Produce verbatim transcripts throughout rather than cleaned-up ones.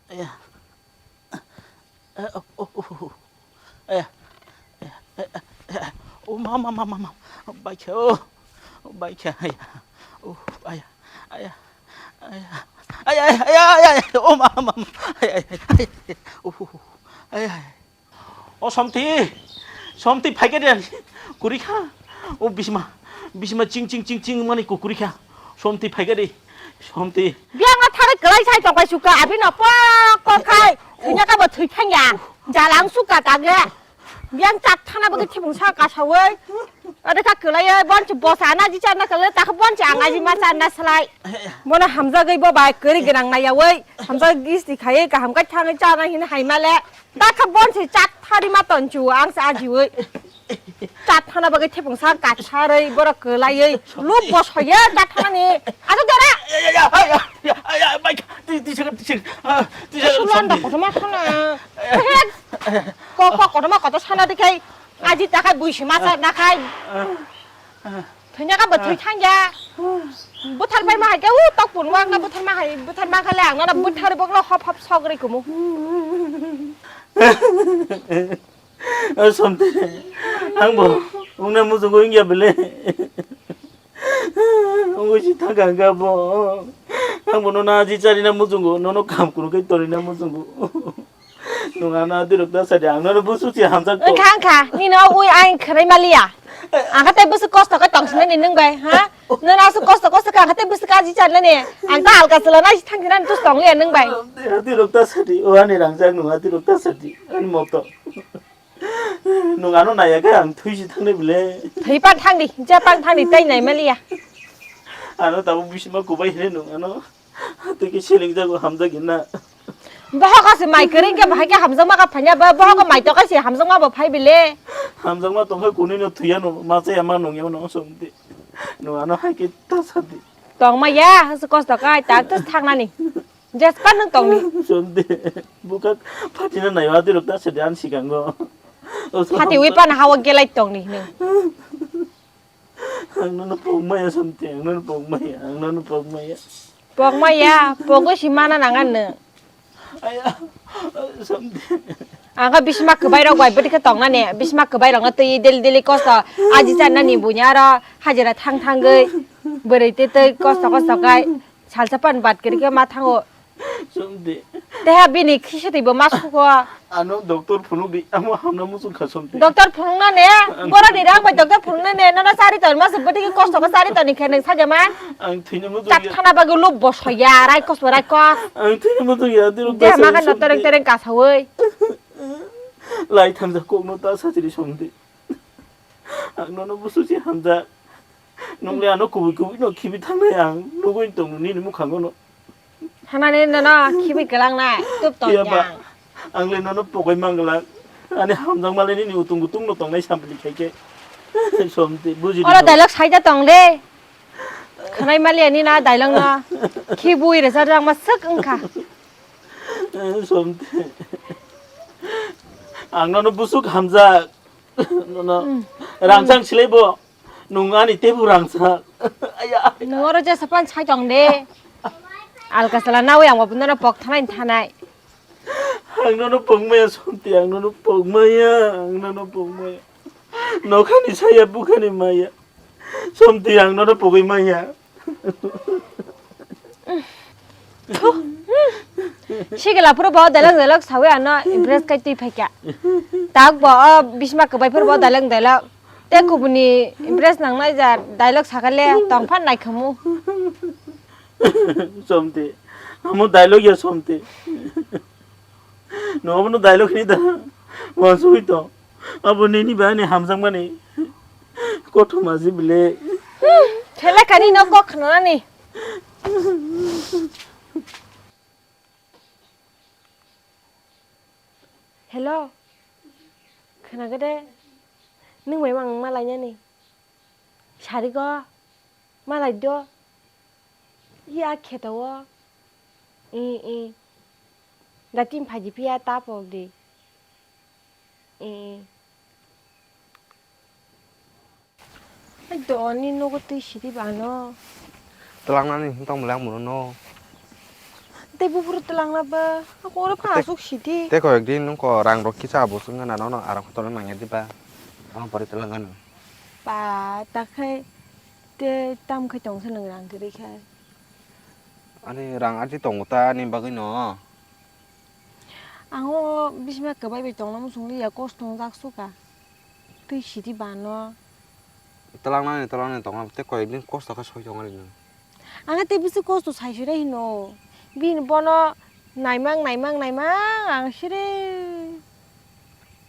Aya. Eh, oh, oh, oh, oh. Aya. Aya, aya, aya. Oh, ma, ma, ma, ma, ma. Baikha, oh. Baikha, aya. Oh, aya. Aya. Aya. Aya, aya, aya, aya, aya. Oh, ma, ma, ma. Aya, aya, aya. Oh, oh, oh. Aya, aya. O Somti, Somti phaikha de ani kwrwi kha. O bisma, bisma ching ching ching ching mani kwrwi kha. Somti phaikha de, Somti. Biang a thari kwlai sai tongkai suka, abino pok pok khai, thwinya ka bo thwi thangya. Jalang suka tage. Biang chat thana bagwi thibung sa kasawi. Ade ka kwlai bon chu bosa na ji chan na kwlai ta bon cha ngai ji ma chan na slai. Bono hamjagwi bo bai kwrwi gwnang na yawi. Hamjak gisti khai kaham kai thangwi cha na hin hai male. Ta kha bon se chat thari ma ton chu ang sa ajiwi. Chat thana bagwi thepung sa ka sarwi borok kwlaiwi. Lup bo soya chat thana ni. Asu dara. Ya, ya, ya, ya, ya, ya, ya, bai, ti, ti, sing, ti, sing, ah, ti, sing, Sulan da Somti. Kotorma sana. Ko, ko, kotorma kotor sana dikhai. Aji takhai buisi masa nakhai. Thwina ka bwthwi thangya. Buthar pai ma hai ke u tok pun wang na buthar ma hai, buthar ma khale ang na buthar bok lo hop hop sogri kumu. O Somti, ang bo ungna muchungo wngya bele. Ungwi si thangka hwnkha bo. Ang bo nono aji charina muchungo, nono kam kunu khe torina muchungo. Nwng ano dirok da sadi, ang nono busu si hamjak to. Wngkha, wngkha, nini o ui ang khwnai maliya. Ang kha tei busu kosto khe tongsinani nwng bai, ha? Nono aswk kosto kosto khe ang kha tei busu kaji charnani. Ang ta alka chwla nai si thangsinani tus tongliya nwng bai. Dirok da sadi, o ani rangjak nwng a dirok da sadi, ani moto. Nwng ano naiya khe ang thwi si thangnai bile. Thwi pan thangdi, je pan thangdi, tei nai maliya. Ano tabuk bisima kubai hine nwng ano. Tei khe seleng jago hamjak hinna. Bohok se mai kwrwi khe bahai khe hamjakma kha phanya, bo-, bohok mai to kaise hamjakma bo phai bile. Hamjakma tongkha kunui no thwiya no, ma chaya ma nungya no songdi. Nwng ano hai khe ta sadi. Tongma ya, hase kosto kai, tak tus thangnani. Jespan nwng tongni. Songdi. Bukak phatina naiwa dirok ta sadi an sikango. O Phati wi songdi. Pan hawa gelai tongni nwng. Ang nono pokmaya Somti, ang nono pokmaya, ang nono pokmaya. Pokmaya, pogwi si mana nang anno. Aya, Somti. Ang kha bisma kwbai rok bai bwtwi khe tong nani, bisma kwbai rok no twi daily daily kosto aji chan nani bunya aro hajira thang thangwi bwrwi twi twi kosto kosto kai salsa pan bat kwrwi khe ma thango. Somti. Teha bini khisi twi bo ma suko. Ano doctor phunuk di, amo hamna muchung kha Somti. Doctor phunuk na ne, ang bora ni rang bai doctor phunuk na ne, nana sari ton ma se bwtwi kosto ko sari ton ni khe nang saja man. Ang thwina muchung ya. Chat thana bagwi lup bo soya, rai kos bo rai kos. Ang thwina muchung ya, dirok. De ma kha no tereng tereng kasawi. Lai thangja kok no ta sachiri Somti. Ang nono busu si hamjak. Nungli ano kubui kubui no khibi thangnai ang. Nugui tong nini mukhango no. Hanani nono khibi kwlangnai. Tup tong ya ba. Ang le nono pogoi manglak. Ani hamjak male nini utung utung no tongnai sampli khaike. Somti buji. Oro dialog saida tong le. Khanai mali ani na dialog no. Khibui resa rang ma sek wngkha. Somti. Ang nono busuk hamjak. Nono. Hmm. Rangchak silai bo. Nung ani tebu rangchak. Aya. Nung oro jesa pan sai tong de. Alka sala nawi ang bo nono pok thanai thanai. Ang nono pokmaya Somti, ang nono pokmaya, ang nono pokmaya. Nokhani saya bukhani maya. Somti ang nono pogwi maya. Sigila phuru bo dialog dialog sawi ano impress kai twi phaikha. Tak bo o bisma kwbai phuru bo dialog dialog. Te kubuni impress nangnai ja dialog sakale tongphan naikhamu. Somti. Amo dialog ya Somti. No, abono dialog ni da. Wansugwi tong. Abo nini bai ani hamjakmani. Kothoma ji bile. Thela kani no kok khna nani. Hello. Khna gede. Nung bai mang malai nani. Sari go. Malai do. Iya kheto o. I, i. Da tin phaji phiya ta pok di. I, i. Ai do ni nogo twi sidi bano. Twlangnani tong belai ang bono no. Tei buphuru twlangna ba, ako oro pha Tei asuk sidi. Tei koyek din nung ko rang rok kisa abo sung na nono arang kotor nang ya diba. Ang pore twlang ano. Pa, ta khai te tam khai tong se nang rang kiri khai. Ani rang aji tongo ta ni bagwi no. Ang o bisma kwbai bai tongna muchung liya, kosto wngjak suka. Twi sidi bano. Twlangnani, twlangnani tongna tei koyek din kosto khe soi tongari nung. Ang tei bisi kosto sai sui hino. Bini bono naimang, naimang, naimang ang siri.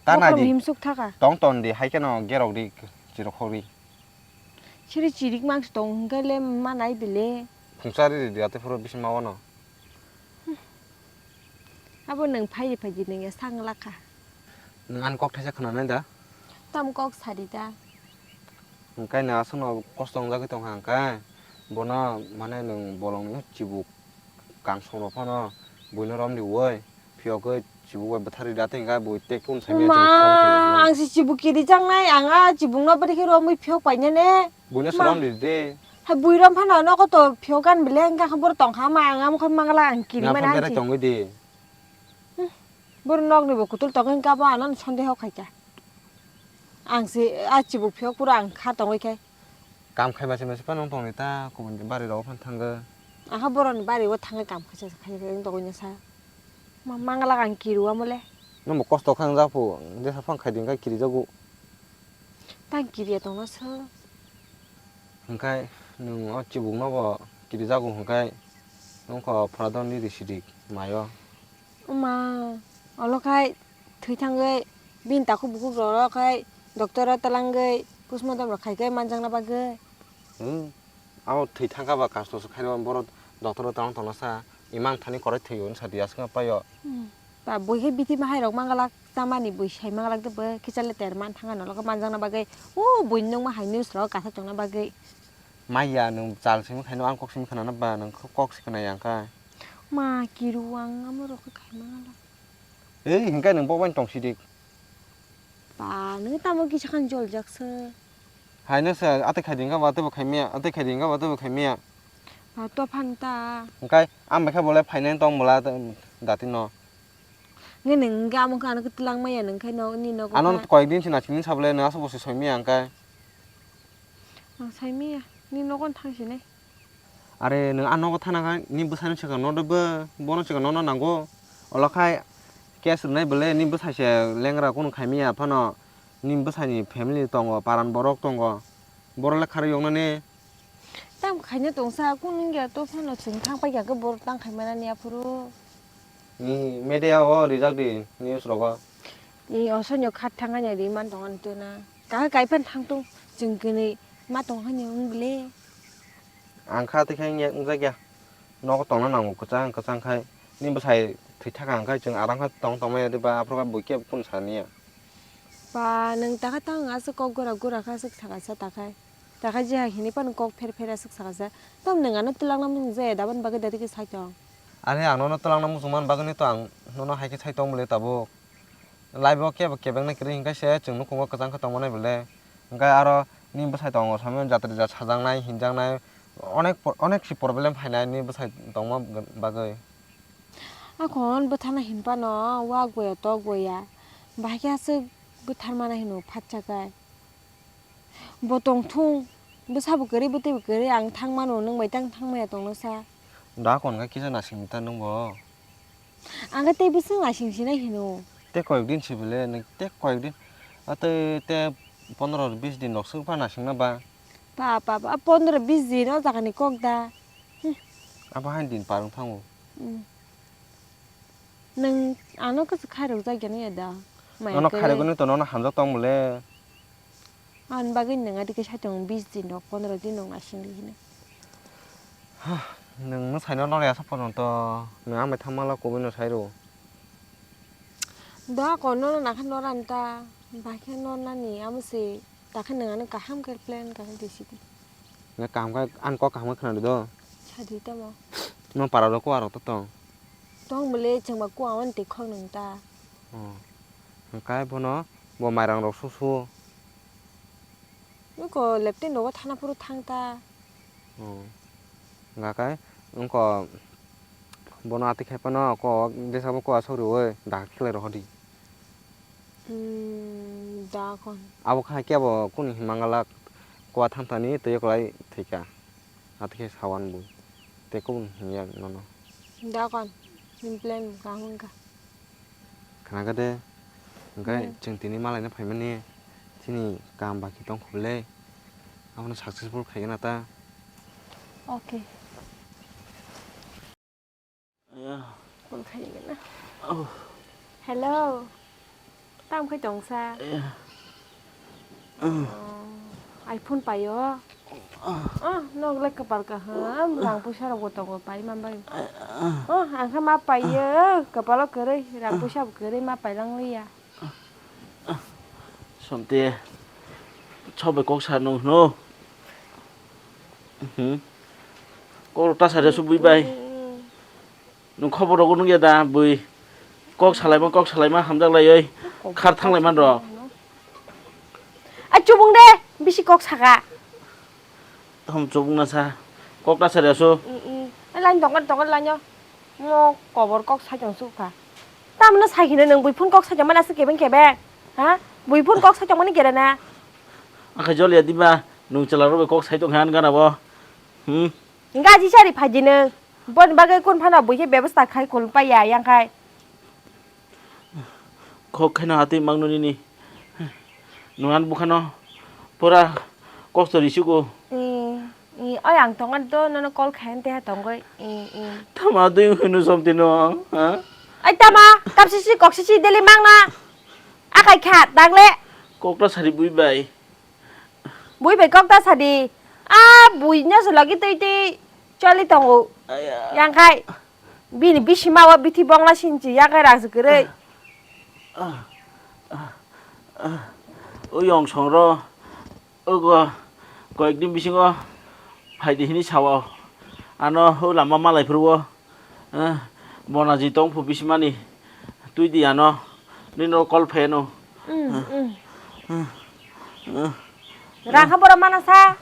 Ta nai di. Himsuk thaka. Tong ton di, hai kheno gerok di, chirok khori. Siri chirik mangsi tong hwnkhe le ma nai di le. Phungsa ri di, ate phuru bisi ma wano. Abo nwng phai phai di nwng ya sang lakha. Nwng ani kok thaisa khwnanai da? Tam kok sadi da. Hwnkhe nwng aswkno kosto wngjagwi tongkha hwnkhe bono mane nwng bolongni chibuk kangsongrok phano buino romdi woi phiyogwi chibuk bai bwtharwi da tei hwnkhe bui tei kunu saimanya. Uma, ang si chibuk kiri changnai, ang a chibukno bwrwi khe romwi phiyok painani. Buino ma- sorom di de. Hai bui rom phano nogo to phiyok gan bele hwnkhe borok tongkha ma ang amokhe mangala ang kiri mani berai hansi. Tongwi di. Hmm. Borok nokni bo kutul tongwi hwnkhe abo ano sondeho khaikha. Ang se a chibuk phiyok pura ang kha tongwi khai. Kam khai masa masa phano tongni ta kubun bari rogo phano thangwi. Aha borokni bari o thangwi kam khaisa khaisa wng tongwi nasa. Ma mangala ang kiru amo le. Nangbo kosto kha wng japhu, jesa phang khai di wngkha kirijago. Tang kiriya tongna so. Hwnkhe nwng o chibukno bo kirijago hwnkhe nwng kho phoradon ni risidik maio. Oma, olo khai thwi thangwi bini takhuk bukhuk rok khai doctor o twlangwi postmortem rok khai khe manjakna bagwi. Hmm, abo thwi thangkha ba kasto se khairokma borok doctor o twlang tongna sa imang thani korai thwi hwn sa di aswk paio. Hmm, ba bui khe bithi bahai rok mangalak. Tamani bui sai manglak de bo kisa le ter man thanga nolok manjakna bagwi o bui nungma hai news rok kasa chongna bagwi. Maya nwng chal simi khaino ang kok simi khwnana ba nwng kok si khwnaya wngkha. Ma kiru ang amo rok khai manglak. Ei hinkhe nwng bo bai tong sidik. Ba nwng tamo kisa khan joljak se. Haino se atwi khai di wngkha ba teibo khai maya, atwi khai di wngkha ba teibo khai maya. Ba to phan ta. Hwnkhe ang bai khe bolai phainai tong bwla dati no. Nge nwng hwnkhe amo khe ano khe twlang maya nwng khe no, nini nogo ano khe. Koyek din se naising ni sabole nwng aswk bo se soi maya hwnkhe. Ang sai maya, nini nogo thang sinai. Are nwng a nogo thana kha, nini bwsai no swkang no rwbo, bono swkang no nango. Olo khai case rwnai bole, nini bwsai se lengra kunu khai maya phano, nini bwsai ni family tongo, paran borok tongo, borok le kharwi yoknani. Tam khaina tongsa, kunu wngya to phano chwng thang paikha khe borok tang khai manani aphuru. Ni media o rijak di news rogo. Ni osonyo khat thang ani ri man tong ani tuna. Kaha kai phan thang tung chwng kini ma tong hani wng bele. Ang kha tei khe wngya, wngjakya. Nogo tongna nango kwchang kwchang khai. Ni bwsai thwi thaka hwnkhe chwng aram khe tong tongmaya diba aphuru khe bui khe kunu saniya. Ba nwng takha tang aswk kok gura gura kha aswk saka sa takhai. Takhai je hai hini phano kok pher pher aswk saka sa. Tam nwng ano twlangna mung je dabani bagwi dati khe sai tong. Are ang nono twlangna muchung man bagwi to ang nono hai khe sai tong bwle tabuk. Live o kebo kebeng nai kwrwi hwnkhe se chwng nukhungo kwchang khe tongma nai bwle. Hwnkhe aro ni bwsai tongo samani jatri jat sajaknai hinjaknai onek po-, onek si problem phainai ni bwsai tongma bagwi. Akhon bwthana hinphano wa goya tok goya. Bahai khe aswk bwtharmana hino phatsa kai. Bo tongthung, bwsabo kwrwi, bwtwibo kwrwi, ang thang mano, nwng bai tang thang maya tongno sa. Da kon khe kisa nasing ta nwng bo. Ang khe tei bwswk nasing sinai hino. Tei koyek din si bwle, nwng tei koyek din, a tei, tei pondro bis din rok swk pha nasingna ba. Pa, pa, pa, pondro bis din o jaga ni kok da. Hmm. Abo hain din par wng thango. Hmm. Nwng ano kwchwk khairokjak ya nw ya da? Maya kwrwi. Ano khairokgwi to nono hamjak tong bwle. Ani bagwi nwng adi khe sai tongo bis din rok, pondro din rok naising di hino. Nwng mwsai no nor ya sa porjonto nwng ang bai thang mala kubui no sai rw. Da ko nono nakha nor ani ta, bai khe nor nani amo se, ta khe nwng ano kaham khe plan kha khe di sidi. Nwng kaham khe ani kok kaham khe khna di do. Sadi tamo. No para rok kuwa rok to tong. Tong bwle chwngba kuwa wng twi khok nung ta. Oh. Hwnkhe bono bo mairang rok su su. Nuko leptin rogo thana phuru thang ta. Oh. Hwnkhe wngko Bono atwi khai phano kok jesa bo kua sok rwui da khlai rohor di. Hmm, da kon. Abo khai khe abo kunu himma galak kua thantani twi kwlai thwikha. Atwi khe sawan bo. Tei kubun hinya nono. Da kon. Ni plan kaham wngkha. Khna khe de. Hwnkhe Hmm. chwng tini malaina phaimani chini kam baki tong khobole. Abono successful khaigwna ta. Okay. Call khaigwna. Oh. Hello. Tamo khai tongsa? Eh. Oh, iPhone paio. Oh, nok le kwpal kaham, rang puisa rok bo tongo, pai man bai. Oh, ang khe ma paio, kwpalo kwrwi, rang puisa bo kwrwi, ma pailang liya. Somte, sobai kok sa nung hino. Hmm. Kok ta sa de su bui bai. Nung khobor rogo nung ya da bui. Kok salaima, kok salaima hamjak lai oi. Khar thang lai man rok. A chubung de, bisi kok saka. Tamo chubung na sa. Kok ta sa de su. Line tongo, tongo line o. Mo kobor kok sai tong sukha. Tamno sai hino nung bui phone kok sai tong mana se kebeng kebeng. Ha? Bui phone kok sai tong mani gere na. Akha jol ya diba nung chwla rok kok sai tong han gana bo. Hmm. Gaji sari phaidi nung. Bon bagwi kun phano bui khe bebasta khai kul paiya yang khai. Kok khaino atwi mangno nini. Nuan bukhano pura kosto risugo. Oi ang tongan to nono call khayan teha tongoi. Tama twi hwno somtino, ha? Ai tama, kapsisi koksisi deli mangna. Akai kha, dagle. Kokta sari bui bai. Bui bai kok ta sadi. A bui no se logi tei tei choli tongo. Aya. Yang khai bini bisi ma o bithi bongla sinchi yang khai rang se kwrwi. O yong song ro. Ogo koyek din bisingo phai di hini sao. Ano o lama malai phuru o. Eh, bonaji tong phu bisimani. Twi di ano. Nino call pheno. Mm, mm. Rang kha bora mana sa.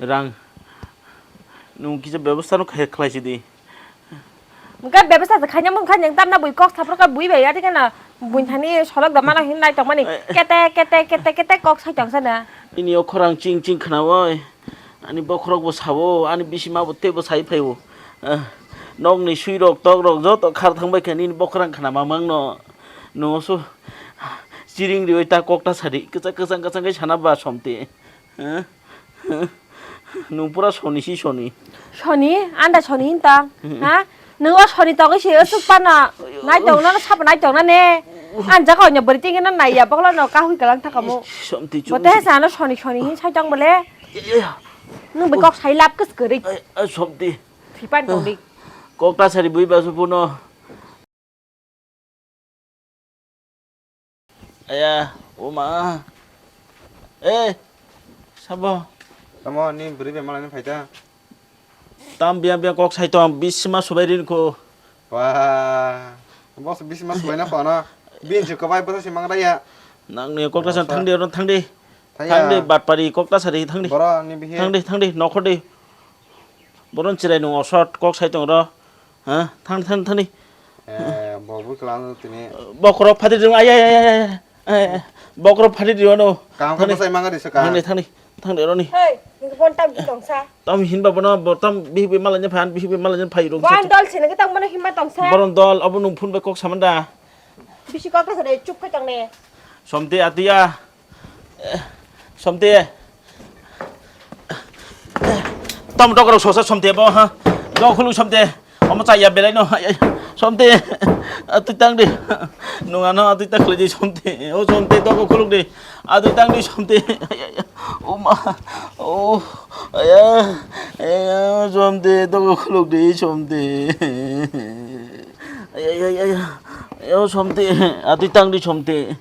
Rang. Nung kisa bebostha no khe khlai si di. Mungkha bebostha se khaina mung kha nyang tamna bui kok saphro ka bui bai ya thikana. Bui thani solok da mana hin nai tong mani. Eh. Kete, kete, kete, kete kok sai tong sana. Ini o khorang ching ching khna oi. Ani bokhorok bo sabo, ani bisima bo teibo sai phaio. Ah, nokni suirok, tokrok joto khar thang bai khe nini bokhorang khna mamang no. Nungso chiring riwi ta kok ta sadi, kwchang, kwchang, kwchang khe sana ba somte. Ah, nung pura soni si soni. Soni? Anda soni hinta? Hmm. Ha? Nung o sori tongwi se aswk pano nai tong nang sabo nai tong nane. An jaga onya bwrwi tingena nai ya bokla no kahui kalang thakamo. Ish, somti chum. Bote sano soni soni hin sai tong bole. Ya, ya, ya. Nung bi kok sai lap kis kwrwi. Ai, ai, somti. Thipan tong di. Kok ta sari bui basu puno. Aya, o ma. Eh, sabo. Tamo ni bwrwi bai malai phai ta. Tam biya biya kok sai tong bisima subai rin ko. Wah, boss bisima subai na kono. Bin je kobai bosa simang raya. Nang ni kok ta san thang di ron thang di. Thang di bat pari kok ta sari thang di. Boro ni bihi. Thang di thang di nokhor di. Boron chirai nung osot kok sai tong ro. Ha, thang, thang, thang di. Eh, bo bui kla no tini. Bokhorok phadi rung, ay, ay, ay, ay, ay. Eh, bokhorok phadi rung ano. Kaham khe bwsai manga di se ka. Thang di, thang di, thang di, roni. Hey, nini phone tam ki tong sa? Tam hin ba bono, bo tam bihi bi malanya phan, bihi bi malanya phai rung. Wan dol sini ke tang bono himma tong sa? Boron dol, abo nung phone bai kok samanda. Bisi kok ta sa de, chup khe tong ne. Somte atia. Somte. Tom dok rok sosa somte bo ha. Dok khulu somte. Omo chaya belai no. Somte. Atwi tang di. Nung ano atwi tang khli di somte. O somte dok khuluk di. Atwi tang di somte. Oma. Oh. Aya. Aya somte dok khuluk di somte. Ay, ay, ay, ay, ay. Yo, somte. Atwi tang di, somte.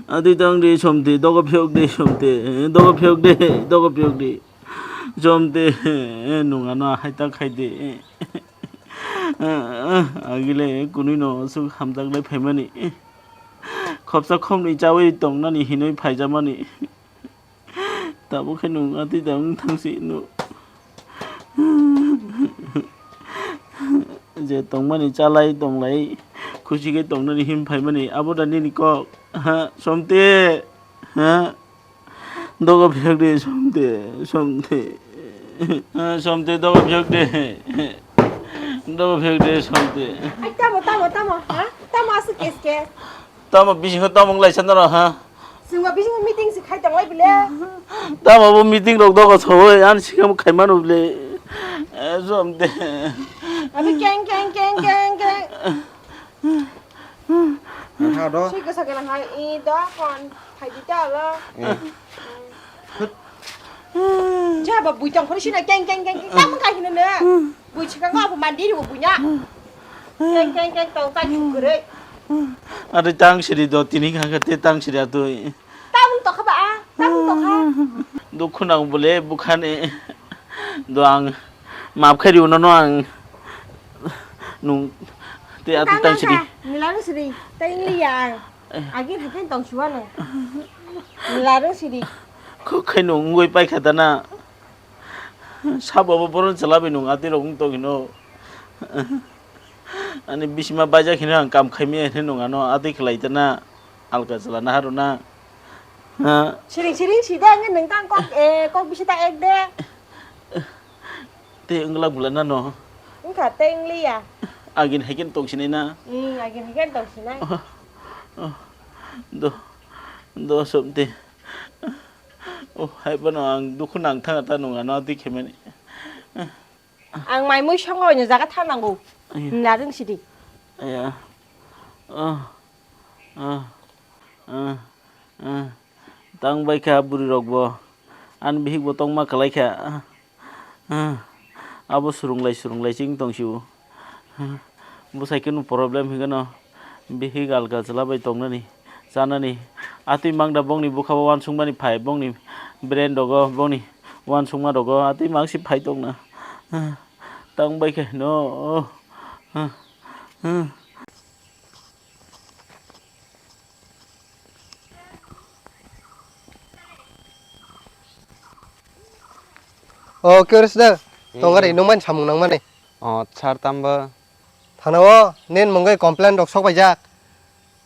Atwi tang di, somte. Dogo phiyok di, somte. Dogo phiyok di, dogo phiyok di. Somte. Nung ano hai ta khai di. Agile kunui no suk hamjak lai phaimani. Khopsa khopnwi chawi tongnani hinui phaijamani. Tabuk khe nung atwi tang thangsi no. Je tongmani chalai tonglai, khusi khe tongnani him phaimani, abo da nini kok, ha, Somte, ha? Dogo phiyok de, Somte, Somte. Ah, Somte, dogo phiyok de. Dogo phiyok de, Somte. Ai, tamo, tamo, tamo, ha? Tamo aswk kes kes? Tamo bisingo tamo wnglaisa norok, ha? Chwngbo bisingo meeting se khai tonglai bile. Tamo bo meeting rok dogo sawoi, ani sikamo khai mano bile. Eh, Somte. Abi keng, keng, keng, keng, keng. Nokha do. Sui kwsa gwnang hai, i do, kon, phaidi ta alo. Eh. Jaba bui tong phori sina keng, keng, keng, keng, tamo kha hino ne. Bui chikang ko apu mandi ri bui na. Keng, keng, keng, tong kai chukure. Ari tang siri do, tini kha kha te tang siri atui. Tamung tokha ba, a, tamung tokha. Dukhu nang bole bukhani. Do ang maaf khai riu nono ang nung te atu tang sidi. Nila no sidi, ta ingliya ang. Eh. Agin haken tong suwa no. Nila no sidi. Kok khai nung ngoi pai kha dana. Sabo bo boron chalabi nung ati rok ung tong hino. Ani bisima baja khino ang kam khaimi hino nung ano ati khlai dana. Alka chwla na haruna. Ha? Siring siring si de, ang nung tang kok, eh, kok bisi ta ek de. Te wngla bula na no? Wngkha, te wngliya. Agin hai khe tong sinai na? Hmm, agin hai khe tong sinai. Oh, oh. Do, do Somte. Oh, hai bono ang dukhu nang thang ta nung ano twi khemani. Ang mai mui songo ino jaga thanango. Ayo. Narwng sidi. Aya. Oh. Ah. Ah. Ah. Ah. Tang bai kha bwrwi rok bo. Ani bihik bo tongma kwlai kha. Ah. Ah. Abo swrwng lai swrwng lai ching tong sio. Ah. Bwsai khe no problem hinwi no. Bihik alka chwla bai tongnani, chanani. Atwi mangda bongni bwkha bo uansukmani phai, bongni brain rogo, bongni uansukma rogo, atwi mangsi phai tongna. Tang bai khe no. O, Kiris da, tongari, nwng mani samung nangmani. O, sir, tamba? Thana o, nin mungwi complain rok sok paijak.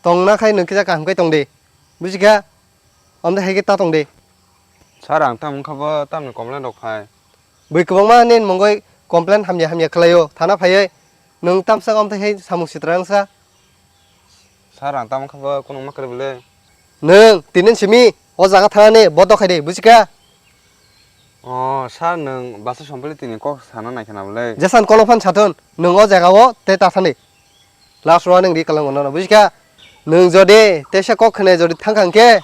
Tongna khai nwng kisa kaham khe tong di. Buji kha? Omde hai khe ta tong di. Sir, ang tamo wngkha bo, tamni complain rok phai. Bui kwbangma nin mungwi complain hamya hamya khlaio, thana phaiwi. Nwng tamsa omde hai samung sitra wngsa. Sir, ang tamo wngkha bo, kunu wngma kwrwi bwle. Nwng tinin simi o jaga thanani bodo khai di, buji kha? O, sir, nwng basa sompili tini kok sana nai khna bwle. Jesan kolok phan sathun, nwng o jaga o tei ta thani. Last warning ri kalango nono, buji kha? Nwng jodi teisa kok khne jodi thang khang khe,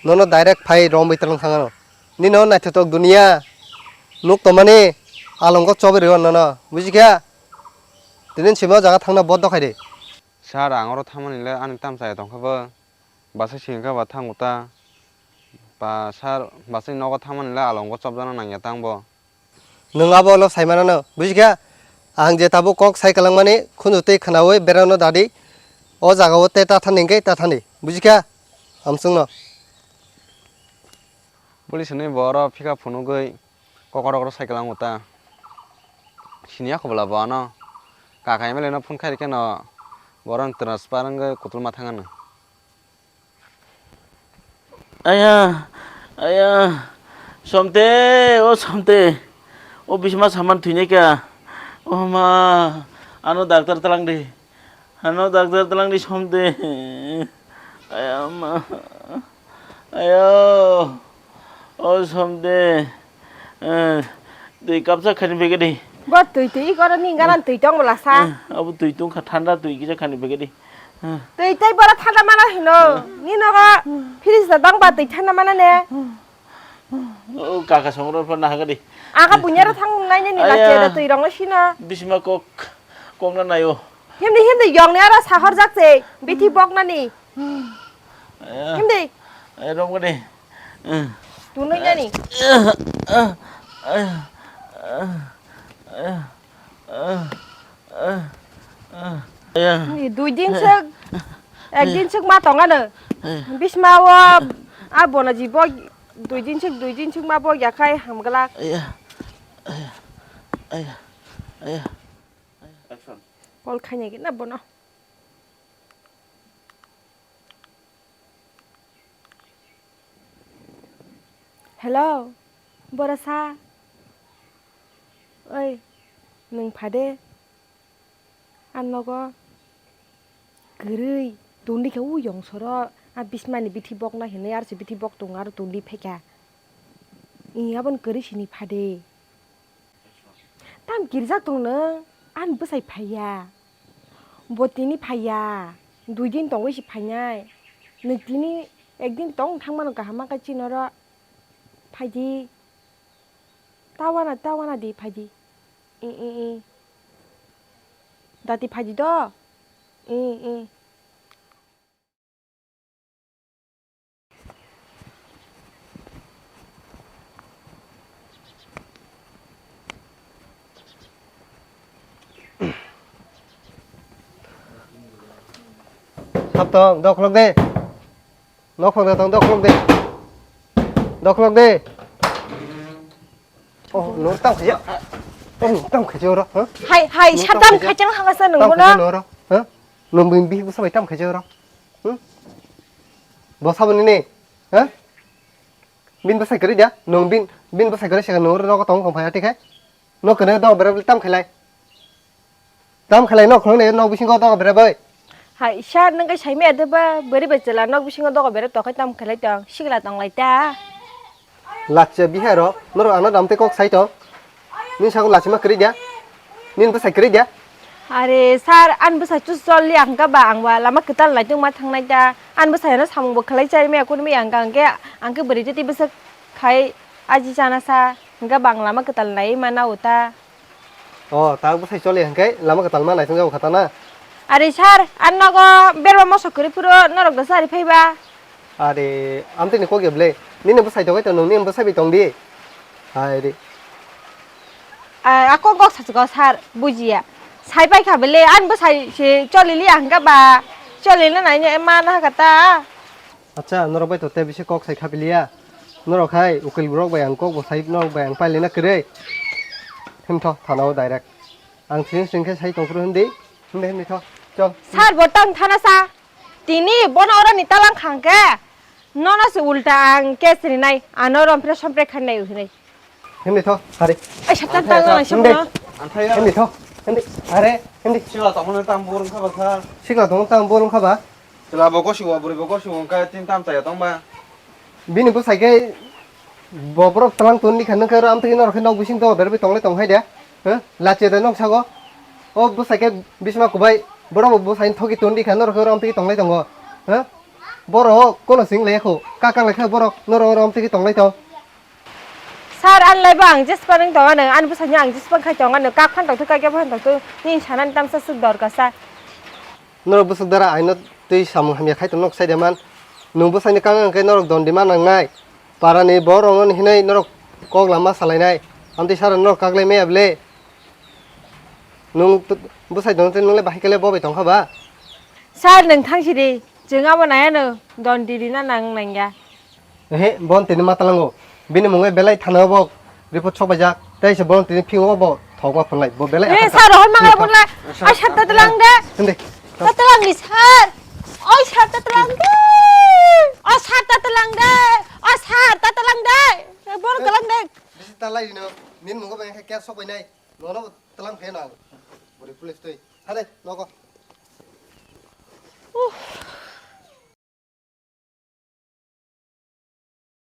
nono direct phai romwi twlang thang ano. Nino naithotok duniya, nuk tomani alongo chobwi rw nono, buji kha? Tinin simi o jaga thangna bodo khai di. Sir, ang oro thangmani le ani tamchaya tongkha bo. Basa singkha ba thango ta. Ba sir, basa nogo thangmani le alongo chobjana nangya tang bo. Nwng abo ulo sai manano, buji kha? Ang je tabuk kok sai kwlangmani khunju tei khwnaui berano dadi. O jaga o tei ta thani hwnkhe ta thani, buji kha? Hamswkno. Police ni bo oro phika phunugwi kokrok rok sai kwlango ta. Siniya khobla bo ano. Kaka M L A no phone khai rikhe no bo oro transfer wngwi kutluma thangano. Aya, aya, Somte, o Somte, o bisma saman thwinai kha. O ma, ano doctor twlang di. Ano doctor twlang di Somte. Aya ma. Ayo. O Somte. Eh, twi kapsa khani pegedi. Bo twi twi iko ni garan twi tong bwla sa. Eh, abo twi tong kha thanda twi kisa khani pegedi. Eh. Twi tei bora thanda mana hino. Ni nogo fridge da dang ba twi thanda mana ne. O kaka songro pho nahagadi. Aka bunyaro thang nai nai ni la chera twi rong sina. Bisma kok kok na nayo. Himdi himdi yong ni aro sahor jak se bithi bok nani. Himdi. Ai rom gadi. Tunui nani. Ni dui din sek, ek din sek ma tong ano. Bisma o a bona ji bo dui din sek, dui din sek ma bo ya khai hamgala. Aya, aya. Call khaina gina bono. Hello, borasa. Oi, nwng phade. Ang nogo kwrwi tongdi khe, o yongsoro a bismani bithi bok nai hinwi, aro se bithi bok tongo, aro tongdi phaikha. Ih, aboni kwrwi sini phade. Tam kirijak tong nwng, ani bwsai phaiya. Bo tini phaiya, dui din tongwi se phainai. Nwng tini ekdin tong thangmano kaham ma khe chini oro phaidi. Tawana, tawana di phaidi. I, i, i. Dati phaidi do. I, i. Thap tong, dokhulok de. Nokhong de tong, dokhulok de. Dokhulok de. Oh, no, tam khaja. Oh, tam khaja oro, ha? Hai, hai, no, sa tam tam khaja. Khaja hanga sa nung tam bono. Khaja no oro, ha? Nung bin bih busa bai tam khaja oro. Hmm? Bo saboni ne, ha? Bin bwsai kwrwi da? Nwng bin, bin bwsai kwrwi se nwng oro nogo tong tong phai ati khai? No kwrwi dok bera tam khailai. Tam khailai no khwlwng nai nok bisingo dok bera bai. Hai sir, nwng khe saimaya de ba, bwrwi bai chwla nok bisingo dok bera tokhai tam khailai tong, sikla tong lai ta. Lachya bihai ro, norok ano dam tei kok sai tong. Nini sago lachima kwrwi da? Nini bwsai kwrwi da? Are sir, ani bwsai chus chol li ang kha ba, ang ba lama kwtal nai tongma thangnai ta. Ani bwsai no samung bo khlai chari maya kunu maya ang kha, ang khe, ang khe bwrwi tei bwswk khai aji chana sa, hingkhe ba ang lama kwtal nai ma nao ta. O, ta bwsai choli hingkhe lama kwtal ma nai tong jago kha ta na? Are sir, ani nogo berma moso kwrwi phuru norok da chari phai ba. Are, amtwini kok ya ble? Nini bwsai tongwi tong, nini bwsai bai tong di. Hai re. A, a kok kok sachi kok sir, bujiya. Sai pai kha bele, ani bwsai se choli liya hingka ba. Choli na nai ne ma na ka ta. Acha, norok bai to te bisi kok sai kha biliya. Norok hai ukil borok bai ang kok bo sai norok bai ang pai lena kwrwi. Him tho, thana o direct. Ang sini sini khe sai tong phuru hindi. Hindi, hindi tho. Chol. Sir, bo tang thana sa. Tini bono oro ni talang khang khe. Nono se ulta ang case rinai, ano rompre sompre khanai hinai. Hindi tho, hari. Ai, satan tang nang. Hindi. Hindi tho, hindi. Are, hindi. Sikla tongmani tang bor wngkha ba kha. Sikla tongmani tang bor wngkha ba. Chwla bo gosio, bwrwi bo gosio, wngkha tin tam chaya tong ba. Bini bwsai khe bo borok tlang toni kha, nokha ro amtwi norok khe nok bising do berwi tonglai tong hai de. Huh? Lachi de nok sago. O bwsai khe bisma kubai, borok bo bwsai thoki toni kha, norok ro amtwi tonglai tongo. Huh? Borok kono sing le kho, kakang le kha borok, norok oro amtwi tonglai tong. Sir, ani lai bo ang jespa nang tong ano, ani bwsai no ang jespa khai tong ano, kak phan tong thung, kak ya phan tong thung, nini sanani tamsa swk dorkar sir. Norok bwswk dara aino twi samung hamya khai tong nok sai de man. Nwng bwsai ni kang ang khe norok don di ma nang nai. Para ni borok rok no hinai norok kok lama salai nai. Amtwi sir norok kak lai maya ble. Nwng bwsai don tei nwng le bahai khe le bo bai tong kha ba? Sir, nwng thang sidi, chwng abo nai ano don di rina nang nang ya. Ehe, bon tini ma talango. Bini mungwi belai thana bo report sok baijak. Tei se bon tini phingo bo thok ma phunlai. Bo belai. Eh, asar sir, hon mangai phunlai. Ai sir, ta talang de. Hindi. Ta talang ni sir. Oi sir, ta talang de. Oi sir, ta talang de. Oi sir, ta talang de. Eh, bon talang de. Bisi talai no. Nin mungo bai khe sok bai nai. Nono talang phe nang. Buri police tui. Thale, nogo. Uh,